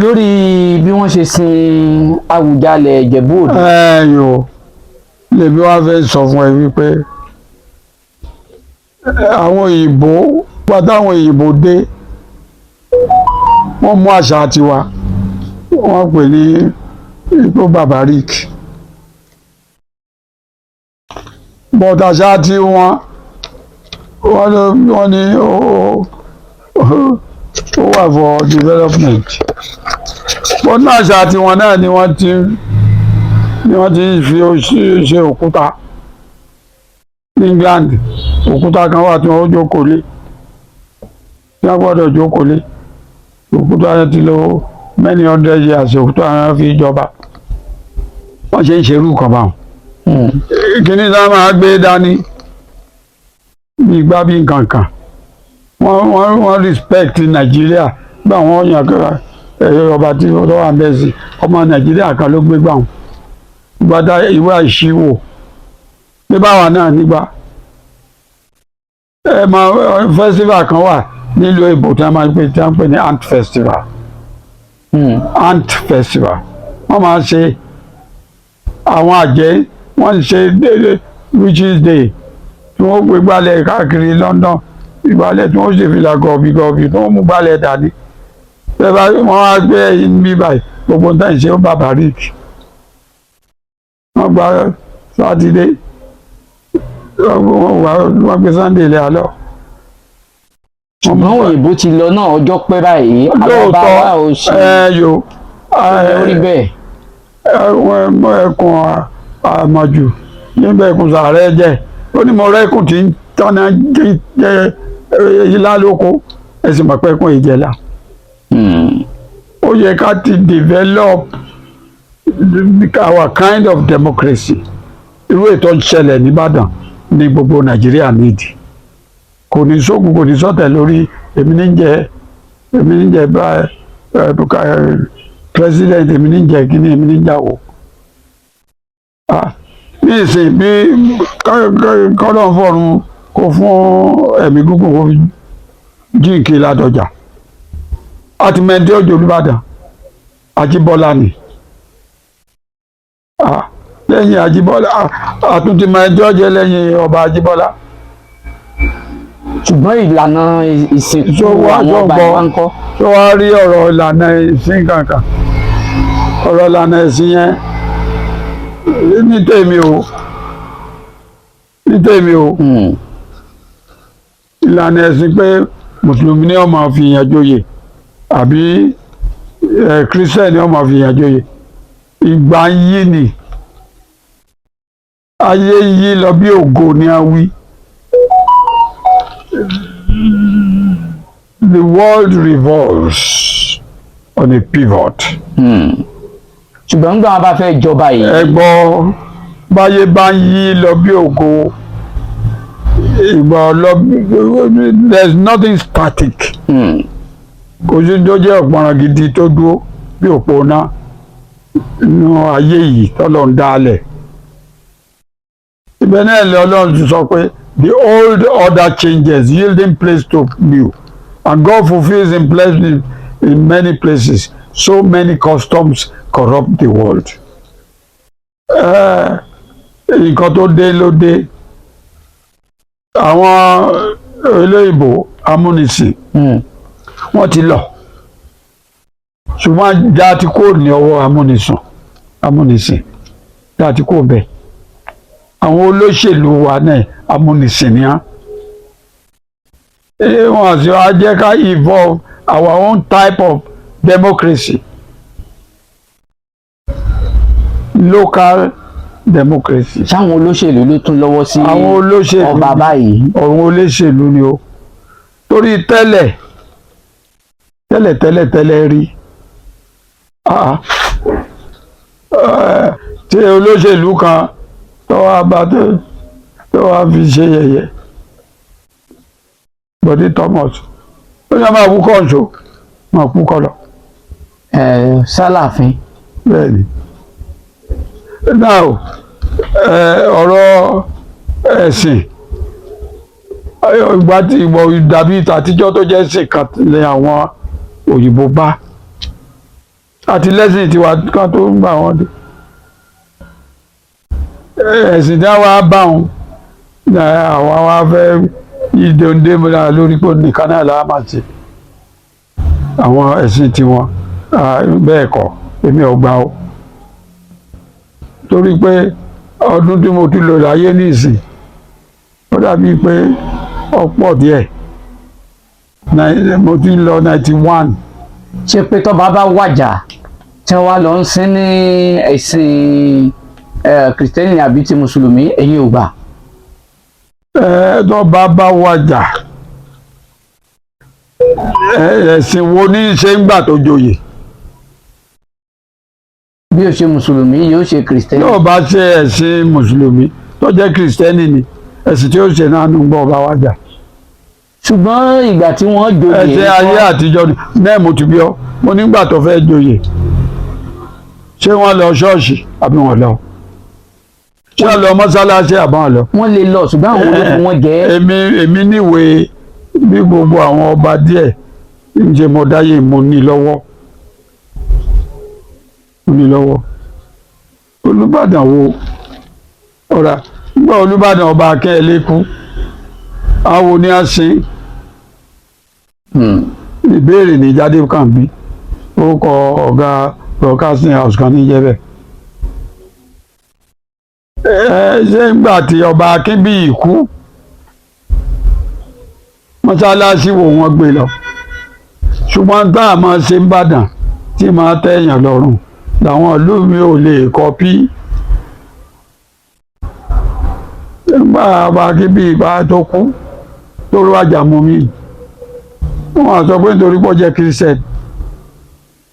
Lórí bí wọ́n ṣe sin Àwùjalẹ̀ Ìjẹ̀bú Òde. Ẹ yo, lèmi wá fẹ́ sọ fún ẹ wípé àwọn òyìnbó, pátá àwọn òyìnbó dé, wọ́n mú àṣà tiwa, wọ́n pè ní ipò barbaric, but àṣà tiwọn, wọ́n ní ó wà for development, but náà àṣà tiwọn náà ni wọ́n ti ń fi ṣe òkúta ní England. Òkúta kan wà tí wọ́n jókòó lé, tí wọ́n gbọ́dọ̀ jókòó lé. Òkúta yẹn ti lò many hundred years. Òkúta yẹn fi jọba. Wọ́n ṣe ń ṣerú kan báwọn. Kíní tá máa gbé dání bí igbá bí nǹkan kan, wọ́n respect Nàìjíríà gbà wọ́n yàn ẹ̀yọ ọba tí wọ́n wà ń bẹ̀ sí. Ọmọ Nàìjíríà kan ló gbé gbà wọ́n gbadá ìwé àìṣíwò ní báwa náà nígbà ẹ mọ festival kan wà nílùú èbó tí wọ́n máa ń pè tí wọ́n ń pè ní Ant Festival. Ant Festival, wọ́n máa ń ṣe àwọn àjẹ́, wọ́n ń ṣe Witches Day tí wọ́n gbé gbálẹ̀ káàkiri London, ìgbálẹ̀ tí wọ́n sì fi là gọ̀bì gọ̀bì tí wọ́n mú gbálẹ̀ dání. Bẹ́ẹ̀ bá wọ́n á gbé ẹyin bí báyìí, gbogbo nǹkan ìṣe ó barbaric. Wọ́n gba Sátidé, wọ́n gbé Sunday lé alọ́. Ṣùgbọ́n òyìnbó ti lọ náà, ọjọ́ pẹ́ báyìí, àwọn ọba wa ò ṣe ẹ yo orí bẹ́ẹ̀. Ẹkùn àmọ̀jù níbẹ̀, ẹkùn sàárẹ̀ jẹ́ ó ní mo rẹ́kùn tí ń tọ́nà jẹ́ ilá lóko, ẹ sì mọ̀ pé ẹkùn ìjẹ̀lá. Ó yẹ ká ti develop our kind of democracy. Irú ètò ń ṣẹlẹ̀ nìbàdàn ní gbogbo Nàìjíríà nídìí. Kò ní sógun, kò ní sọ̀tẹ̀ lórí èmi ní jẹ, èmi ní jẹ bá ẹ president, èmi ní jẹ kíní, èmi ní jàwó. Ní ìsìn bí kọ́lọ̀ ń fọ̀run kó fún ẹ̀mí gígùn, kó fi jíǹkì Ládọjà àti mẹ́ndé òjò Olúbàdàn Ajíbọ́lá ni. Lẹ́yìn Ajíbọ́lá, àtúntì mẹ́ndé ọjẹ́ lẹ́yìn ọba Ajíbọ́lá. Ṣùgbọ́n ìlànà ìsìnkú Tó wá àwọn tó ọba gbọ́. wa ń kọ́? Tó wá rí ọ̀rọ̀ ìlànà ìsìn kankan, ọ̀rọ̀ ìlànà ìsìn yẹn, ní tèmi o, ní tèmi o, ìlànà ẹ̀sìn pé mùsùlùmí ni ó máa fi yàn joyè àbí kírísítẹ́nì ni ó máa fi yàn joyè, ìgbà ń yí ni, ayé ń yí lọ bí ògo ni a wí. The world revolves on a pivot. Ṣùgbọ́n nígbà wọn bá fẹ́ jọba yìí. Ẹ gbọ́, báyé bá ń yí lọ bí ògo, ìgbà ọlọ, there is nothing static. Kò sí tó jẹ́ ọ̀pọ̀ràn gidi tó dúró bí òpó ná inú ayé yìí tọ́lọ̀ ń dálẹ̀. Ibẹ̀ náà lé Ọlọ́run ti sọ pé the old order changes, yielding place to new, and God fulfills in place in many places. So many customs corrupt the world. Nǹkan tó dé ló dé. Àwọn olóyìnbó amúnisìn, wọ́n ti lọ, ṣùgbọ́n já ti kó ní ọwọ́ amúnisìn, já ti kó bẹ́ẹ̀. Àwọn olóṣèlú wa náà, amúnisìn ni á. Wọ́n sì wá jẹ́ ká evolve our own type of democracy, local democracy. Sáwọn olóṣèlú ló tún lọ́wọ́ sí Àwọn olóṣèlú ọba báyìí? Ọ̀run olóṣèlú ni o, torí tẹ́lẹ̀ tẹ́lẹ̀ tẹ́lẹ̀ tẹ́lẹ̀ rí, tí olóṣèlú kan tó wá bá tó wá fi ṣe yẹ̀yẹ́ Bọ̀dé Thomas, ó ní a máa kú kọ́ńṣó, máa kú kọ́ lọ. Ẹ sálàfin. Bẹ́ẹ̀ni. Now, ọ̀rọ̀ ẹ̀sìn, ìgbà tí ìgbà dàbí àtijọ́ tó jẹ́ ẹ̀sìn kan ní àwọn òyìnbó bá Àti lẹ́sìn tiwa kan tó ń gbà wọ́n dé, ẹ̀sìn tí wọ́n á bá wọn ní àwa wá fẹ́ ìdòǹdè múra lórí pé nìkan náà la máa ṣe àwọn ẹ̀sìn tiwọn. Bẹ́ẹ̀ kọ́, èmi ò gbà ó, torí pé ọdún tí mo ti lò láyé nísìn, ó dàbí pé ọ̀pọ̀ díẹ̀. Mo ti ń lọ 91. Ṣé pé tọ́ba bá wàjà tí wọ́n wá lọ ń sin ní ẹ̀sìn kìrìsìtẹ́nì àbí ti mùsùlùmí, ẹ̀yin ò gbà? Ẹ tó bá wàjà, ẹ̀sìn wo ní í ṣe ń gbà tó joyè? Bí ó ṣe mùsùlùmí, yóò ṣe kìrìsìtẹ́nì. Yóò bá ṣe ẹ̀sìn mùsùlùmí tó jẹ́ kìrìsìtẹ́nì ni, ẹ̀sìn tí ó ṣe náà ń gbọ́ ọba wàjà. Ṣùgbọ́n ìgbà tí wọ́n joyè Ẹ̀sìn ayé àtijọ́ ni náà. Mo ti bí ọ, mo nígbà tó fẹ́ joyè, ṣé wọ́n lọ ṣọ́ọ̀ṣì àbí wọ́n lọ, ṣé wọ́n lọ mọ́sálásí àbí wọ́n lọ? Wọ́n lè lọ, ṣùgbọ́n àwọn ológun wọn jẹ́. Èmi níwèé bí gbogbo àwọn ọba díẹ̀ ń ṣe. Mo dáyé, mo ní lọ́wọ́, mo ní lọ́wọ́. Olùbàdàn wo ọ̀rà nígbà Olùbàdàn, ọba Akẹ́lẹ́ kú, àwọn ní a sin. Ìbéèrè ní jáde kàn bí orúkọ ọ̀gá broadcasting house kan ní jẹ́ bẹ́ẹ̀. Ẹ ṣé ńgbà tí ọba Akínbíyì kú, mọ́sálásí wo wọ́n gbé lọ? Ṣùgbọ́n tá a máa ṣe ń bàdàn tí máa tẹ̀yàn lọ́rùn làwọn ìlú mi ò lè copy. Nígbà ọba Akínbíyì bá tó kú, tó rú àjàmú mi, wọ́n á sọ pé nítorí pé ó jẹ́ Christian,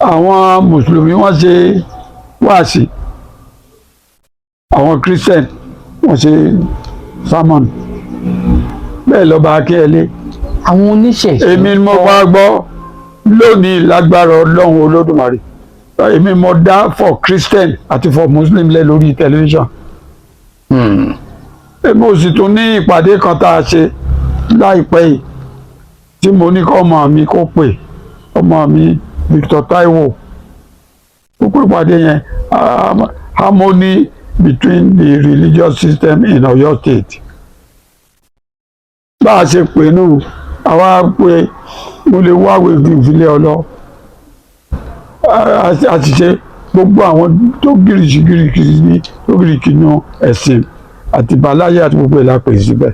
àwọn mùsùlùmí wọ́n ṣe wáàsí, àwọn Christian wọ́n ṣe sermon. Bẹ́ẹ̀ lọ́ba Akínyẹlé. Àwọn oníṣẹ̀ṣe. Èmi ni mo bá gbọ́ lónìí, lágbára Ọlọ́run Olódùmarè, èmi mo dá for Christian àti for Muslim lẹ lórí tẹlifíṣàn. Èmi ò sì tún ní ìpàdé kan tá a ṣe láìpẹ́ yìí tí mo ní kọ́ ọmọ mi kó pè, ọmọ mi Victor Taiwo, ó pè ìpàdé yẹn "Harmony between the religious system in Oyo State". Bá a ṣe pè nù, àwa pé mo lè wáwé ìfilẹ̀ ọlọ, a sì ṣe gbogbo àwọn tó gírísì gírísì ní tó gírísì nù ẹ̀sìn àti ìbáláyé àti gbogbo ẹ̀ la pè síbẹ̀.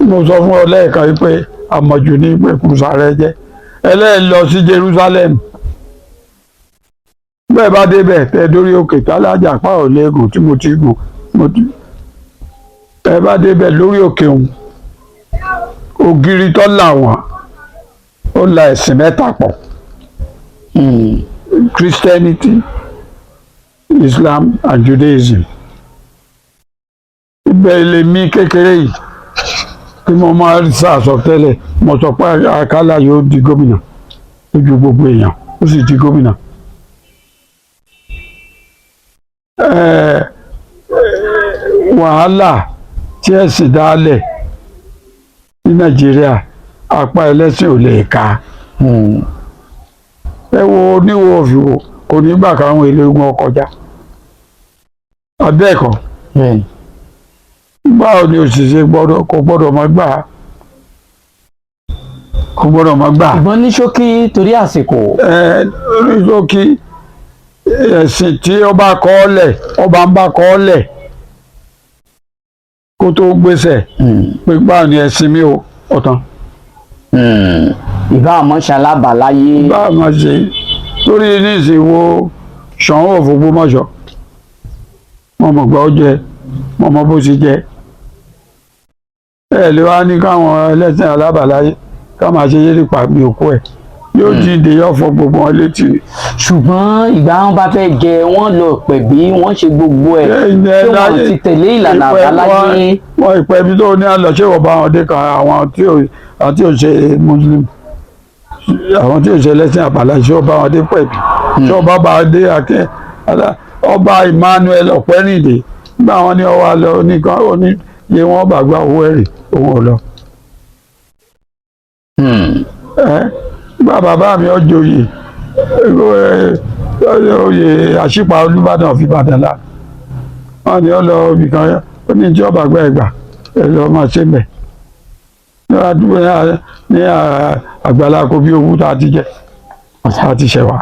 Mo sọ fún ọ lẹ́ẹ̀kan yìí pé àmọ̀jù ní pé kùsàrẹ́ jẹ́ ẹlẹ́ẹ̀ lọ sí Jerusalem. Bẹ́ẹ̀ bá débẹ̀, tẹ́ dórí òkè tálájà pa ò léegun tí mo ti gùn, mo ti ẹ bá débẹ̀ lórí òkè òun, ògiri tó là wọ́n, ó la ẹ̀sìn mẹ́ta pọ̀: Christianity, Islam and Judaism. Ibẹ̀ lèmi kékeré yìí tí mo máa ń sàsọ tẹ́lẹ̀, mo sọ pé Akálà yóò di gómìnà lójú gbogbo èèyàn, ó sì di gómìnà. Wàhálà tí ẹ̀sìn dálẹ̀ ní Nàìjíríà, apá ẹlẹ́sìn ò lè ka. Ẹ wo oníwo òfìwò, kò ní gbà káwọn eléégún ọkọjá abẹ́ẹ̀kọ́. Báwo ni òṣìṣẹ́ gbọ́dọ̀, kò gbọ́dọ̀ máa gbà, kò gbọ́dọ̀ máa gbà. Ṣùgbọ́n ní ṣókí, torí àsìkò. Ẹ ní ṣókí, ẹ̀sìn tí ọba kọ́ ọ́ lẹ̀, ọba ń bá kọ́ ọ́ lẹ̀ kó tó gbéṣẹ̀ pé báwo ni ẹ̀sìn mi ò ọ̀tàn. Ìbá àmọ́ ṣalábàláyé. Bá a máa ṣe torí nísìnyí, wo Ṣọ̀ún of Ògbómọ̀ṣọ́, mo mọ̀ gbọ́ jẹ, mo mọ̀ bó ṣe jẹ. Ẹ lè wá ní káwọn ẹlẹ́sìn alábàláyé ká máa ṣe yérí pàmì òkú ẹ̀, yóò jíǹde, yóò fọ gbogbo wọn létí. Ṣùgbọ́n ìgbà wọn bá fẹ́ jẹ, wọ́n lọ pẹ̀bí, wọ́n ṣe gbogbo ẹ̀, tí wọ́n ti tẹ̀lé ìlànà àbáláyé. Wọ́n ìpẹ́ ibi tó ní àlọ́, ṣé wọ́n bá wọn dé kan àwọn tí ò ṣe Muslim, àwọn tí ò ṣe ẹlẹ́sìn àbáláyé, ṣé wọ́n bá wọn dé pẹ̀bí? Ṣé wọ́n bá wọn dé akẹ́ ọba Emmanuel Ọ̀pẹ́rìndé? Nígbà wọn ní ọwọ́ àlọ́ oníkan oní iye wọn bá gba owó ẹ̀rì, òun ò lọ. Ẹ Nígbà bàbá mi ó joyè, oyè àṣìpa Olúbàdàn fi Ìbàdàn la wọ́n ní ó lọ ibì kan, ó ní tí ọba gbẹ ẹgbà ẹ lọ máa ṣe mẹ ní àgbàlá kò bí owó tá a ti jẹ, tá a ti ṣẹ̀ wá.